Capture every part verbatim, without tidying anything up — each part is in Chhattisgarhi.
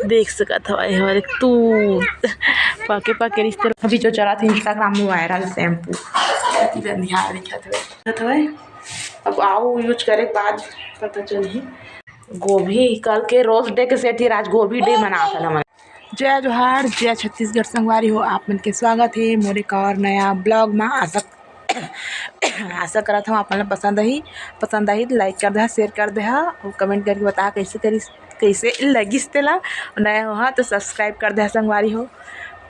देख सकत हवय, हमारे तू पाके पाके रिश्ते। अभी जो चलत हे Instagram में viral shampoo, अति गंधियार दिखत हवय, दिखत हवय। अब आऊ use करे के बाद पता चलही। गोभी कल के roast day के सेती आज गोभी day मनात हन हमन। जय जोहार, जय छत्तीसगढ़ संगवारी हो, आप मन के स्वागत हे मोर एक और नया vlog मा। आशा आशा करत हूँ आप मन ला पसंद आही, पसंद आही तो like कर देहा, share कर देहा और comment करके बता कैसे करिस, कैसे लगिस तेला। और नया हो हा तो subscribe कर देहा संगवारी हो।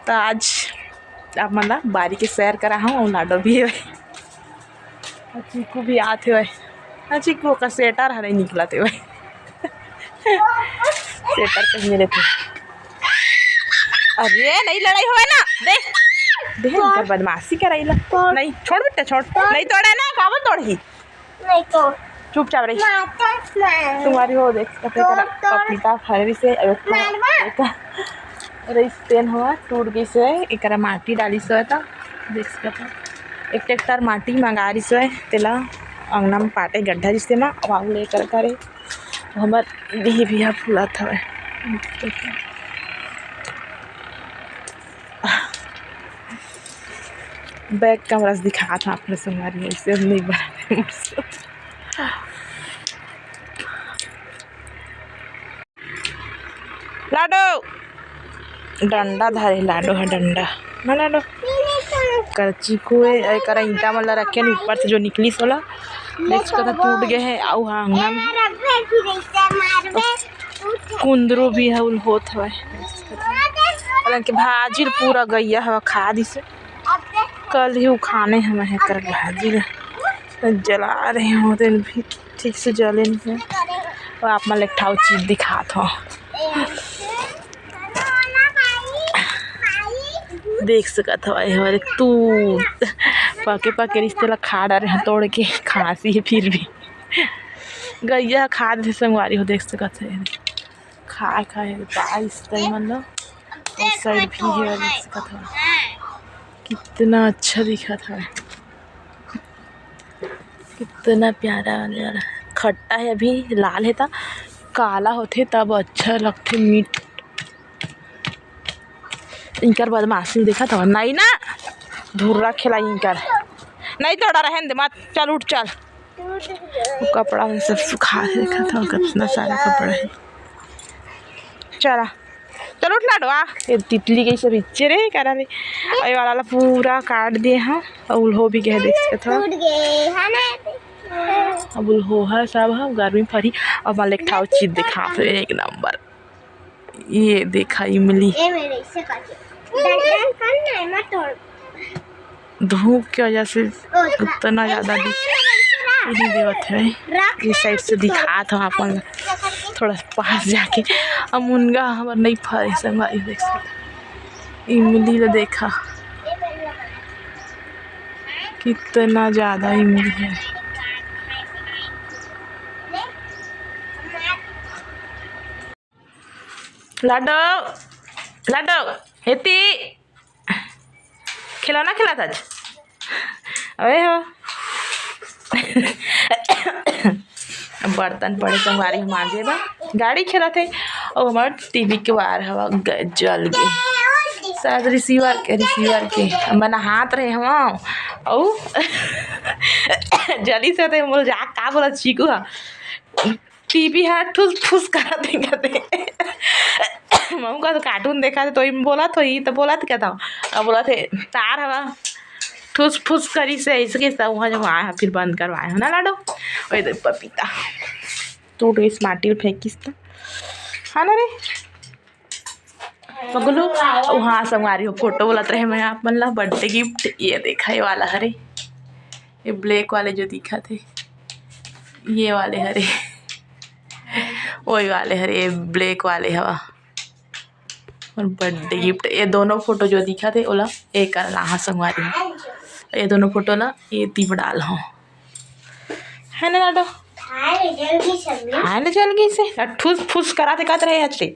तो आज आप मन ला बारी के सैर करा हूँ और लाडो भी हे, और चीकू भी आत हे। हाँ चीकू, ओकर sweater ह नहीं निकलत हे, sweater पहिने रहिथे। अरे नहीं लड़ाई होवे ना, दे दे, इनकर बदमाशी कराई ला। नहीं छोड़ बेटा, छोड़, नहीं तोड़े ना, काबर तोड़ही? नहीं तो चुपचाप रही। माता ना। तुम्हारी हो देख, कते तोड़, करा तोड़। पपीता फरवी से, अरे मारवा। अरे स्टेन हुआ टूट गई से, एकरा माटी डाली से त देख सकत हो। एक ट्रैक्टर माटी मंगा रही से, तेला अंगना में पाटे गड्ढा जिसे ना, अब आऊ लेकर करे। हमर देह भी फुलात हवे। Back camera से दिखात हूँ आप मन संगवारी हो, इससे नहीं बना। लाडो डंडा धरे, लाडो ह डंडा ना, लाडो करची को ए, एकरा ईंटा मन ला रखे न, ऊपर से जो निकली सोला, देख सकत ह टूट गए है। आऊ हा अंगना में कुंदरू भी ह उल होत हवय। हालांकि भाजी ल पूरा गैया हवा खा दिसे। कल ही उखाने हवे एकर भाजी ल, जला रहे हो, तेन भी ठीक से जले नहीं है। और आप मन ल एक ठा चीज दिखात हो, देख सकत हो, ये हमारे तू पाके पाके रिश्ते ला खा डारे हैं तोड़ के, खांसी है फिर भी। गैया खा दे संगवारी हो, देख सकत हो, खाए खाए बाईस तई मन लो। उस साइड भी है, देख सकत हो कितना अच्छा दिखत है, कितना प्यारा वाला खट्टा है, अभी लाल है त काला होथे तब अच्छा लगथे मीठ। इनकर बदमाशी देखत हव, नहीं ना धुर्रा खेला इनकर, नहीं तोड़ा रहन दे मत, चल उठ चल। वो कपड़ा में सब सुखा है, देखत हव कितना सारा कपड़ा है। चला चल उठ लाडवा, ये तितली के सब इच्चे रे करा रे, ये वाला ला पूरा काट दिए हाँ, और उल्हो भी गए देख सकत हव। टूट गए, है ना? अब उल्हो है सब है, गर्मी फरी। अब मैं एक ठा चीज दिखा एक नंबर। ये देखा इमली, ए मेरे, इससे काट। डंडन कर ना, मत तोड़। धूप के वजह से उतना ज्यादा दिख नहीं देवत है। ये साइड से दिखात हव अपन थोड़ा पास जाके। अब मुनगा हमर नहीं फरे संगवारी, देख सकत इमली ला देखा कितना ज्यादा इमली है। लाडो, लाडो, हेती, खिलौना खिलात आज। अबे हो। अब बर्तन पड़े संगवारी मांजे बा, गाड़ी खेलत हे, और हमार टीवी के वायर हवा ग-, जल गए। शायद receiver के, receiver के। अब मैं नहात रहे हवा, और जली से ते बोल जा, का बोला चीकू हा? टीवी ह ठुस फुस करत हे, करत हे। महू का तो cartoon देखत हे, तो इम बोलत होही, तो बोलत क्या था? अब बोलत हे, तार हवा ठुस फुस करी से, इसके सब वहाँ जो आए हैं, फिर बंद करवाए हो ना लाडो। ओए दे पपीता टूट गइस, माटी में फेंकिस त। हाँ ना रे? पगलू, अउ हाँ, संगवारी हो, फोटो बोलत रहे मैं आप मन ला, birthday gift। ये देखा, ये वाला हरे, ये black वाले जो दिखत हे, ये वाले हरे, वही वाले हरे, ये black वाले हवा, और birthday gift। ये दोनों फोटो जो दिखत हे, ओला ये करना हा संगवारी हो, ये दोनों फोटो ला ये तीब डाल हो। है ना लाडो? खाए ले जल्दी से। खाए ले जल्दी से। आ ठुस फुस कराथे कहत रहे हचते।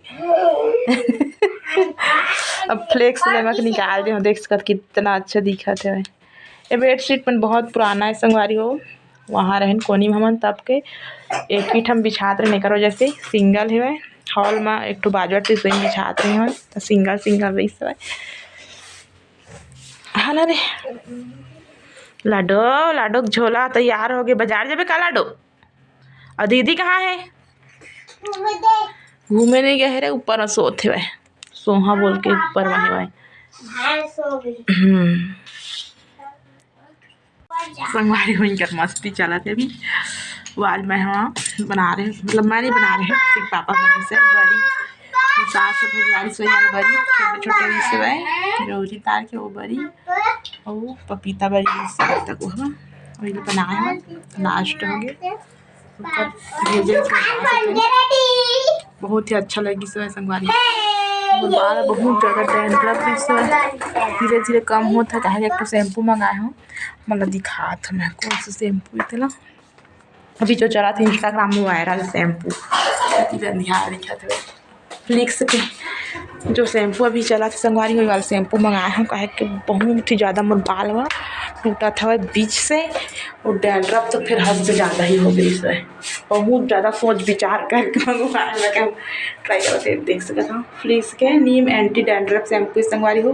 अब flex लेमक निकाल दे, देख सकत कितना अच्छा दिखत हे। ये bedsheet मन बहुत पुराना हे संगवारी हो, वहाँ रहन कोनी में हमन तब के एक ही ठम बिछात रहन, एकर वजह से single हेवय। हॉल में एक ठो बाजू वाले रसोई में बिछात रहे हन, त सिंगल सिंगल रहिस हवय। हाँ ना रे? लाडो, लाडो के झोला तैयार हो गे, बाजार जाबे का लाडो? अउ दीदी कहाँ हे? घूमे नहीं गए रे, ऊपर में सोत हेवय, सोहा बोल के ऊपर में हेवय। हम्म। संगवारी हो, इनकर मस्ती चलत हे अभी। वो आज मैं, हाँ, बना रहे, मतलब मैं नहीं बना रहे, सिर्फ पापा बनाइस हे बरी। सास से भुजियारी सोयाल बरी, छोटे छोटे भी सेवई, रौरी तार के वो बरी, और पपीता बरी, इस तक वो, वही बनाए हैं, लास्ट हो गए। ऊपर भेजे के साथ बहुत ही अच्छा लगिस हे संगवारी। मोर बाल बहुत ज्यादा डैंड्रफ रहिस हे, धीरे धीरे कम होत हे। काहे एक ठो शैम्पू मंगाए हूँ, मतलब दिखात हूँ मैं कौन सा शैम्पू हे तेला। अभी जो चलत हे Instagram में वायरल शैम्पू, ध्यान दिखत हे। फ्लिक्स के जो शैम्पू अभी चलत हे संगवारी, वही वाला शैम्पू मंगाए हूँ, काहे कि बहुत ही ज्यादा मोर बाल ह टूटत हवय बीच से, और डैंड्रफ तो फिर हद से ज्यादा ही हो गई है। बहुत ज्यादा सोच विचार करके मंगवाए हूँ, मैं क्या ट्राई करके देख सकत हूँ। फ्लिक्स के नीम एंटी डैंड्रफ शैम्पू संगवारी हो,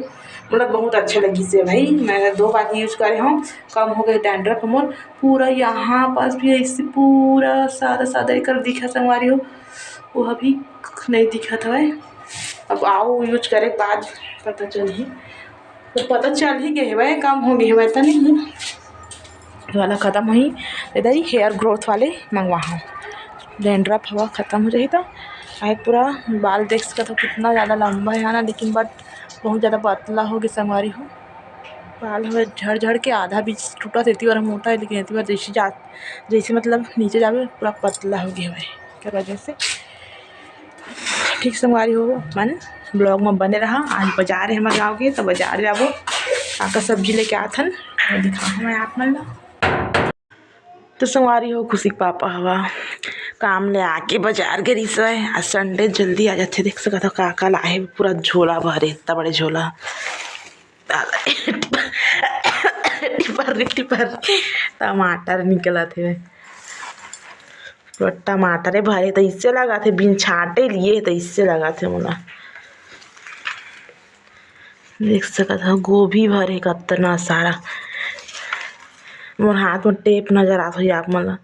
मतलब बहुत अच्छा लगिस हे भाई, मैं दो बार यूज करे हूँ, कम हो गए डैंड्रफ मोर। पूरा यहाँ पास भी ऐसे पूरा सादा सादा एकर दिखा संगवारी हो, वो अभी नहीं दिखत हवय। अब आओ यूज करे के बाद पता चलही, तो पता चल ही गए हवय, कम हो गए हवय त नहीं, ये वाला खत्म होही। इधर ही हेयर ग्रोथ वाले मंगवा हूँ, डैंड्रफ हवा खत्म हो जाही तो। आए पूरा बाल देख सकत हो कितना ज्यादा लंबा है ना, लेकिन बट बहुत ज्यादा पतला हो गए संगवारी हो। बाल हवे झड़ झड़ के, आधा बीच टूटा, एती बार मोटा है, लेकिन एती बार जैसे जा, जैसे मतलब नीचे जावे पूरा पतला हो गया है, एकर वजह से। ठीक संगवारी हो, मन ब्लॉग में बने रहा। आज बाजार है हमारे गाँव के, तो बाजार जाबो, का का सब्जी लेके आथन, वो दिखाहूँ मैं आप मन ला। तो संगवारी हो, खुशी के पापा हवा काम ले आके बाजार गे रिहिस हवय। आज संडे जल्दी आ जाथे, देख सकत हो का का लाहे, पूरा झोला भरे, इतना बड़े झोला। टिपर टिपर टमाटर निकलत हे, पूरा टमाटरे भरे, तो इससे लगा थे बिन छांटे लिए, तो इससे लगा थे मोला। देख सकत हो गोभी भरे कतना सारा। मोर हाथ में टेप नजर आत होही आप मन ला।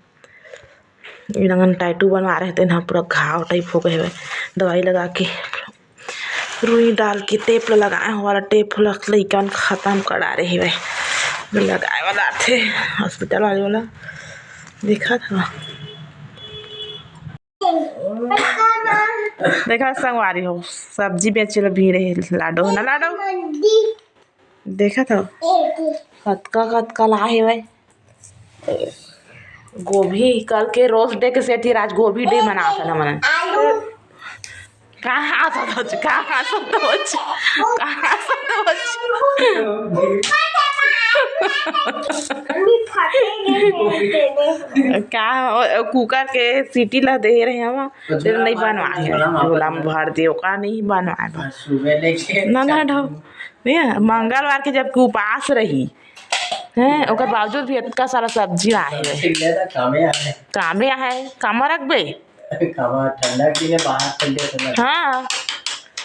इनंगन टैटू बनवा रहे थे ना, पूरा घाव टाइप हो गए हवे। दवाई लगा के, रुई डाल के टेप ला लगाए हो, वाला टेप ला लइकन खत्म करा रहे हवे, जो लगाए वाला आथे हॉस्पिटल वाले वाला। देखत हवा। देखा संगवारी हो, सब्जी बेचे ला भीड़ है लाडो, है ना लाडो? देखत हो कतका कतका ला हेवय। गोभी, कल के रोज डे के सेती आज गोभी डे मनात हन हमन। कहाँ सदोच, कहाँ सदोच, कहाँ सदोच। का ओ, ओ कुकर के सीटी ला दे रहे हवा, तेल नहीं बनवाए हे, झोला में भर दे, ओका नहीं बनवाए बा। ना, ना, ढो। नहीं, मंगलवार के जबकि उपास रही, हैं, ओकर बावजूद भी इतना सारा सब्जी लाए हे। कामे आहे, कामा रखबे? कामा ठंडा के लिए बाहर फेंक देते ना। हाँ,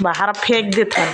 बाहर फेंक देते हैं।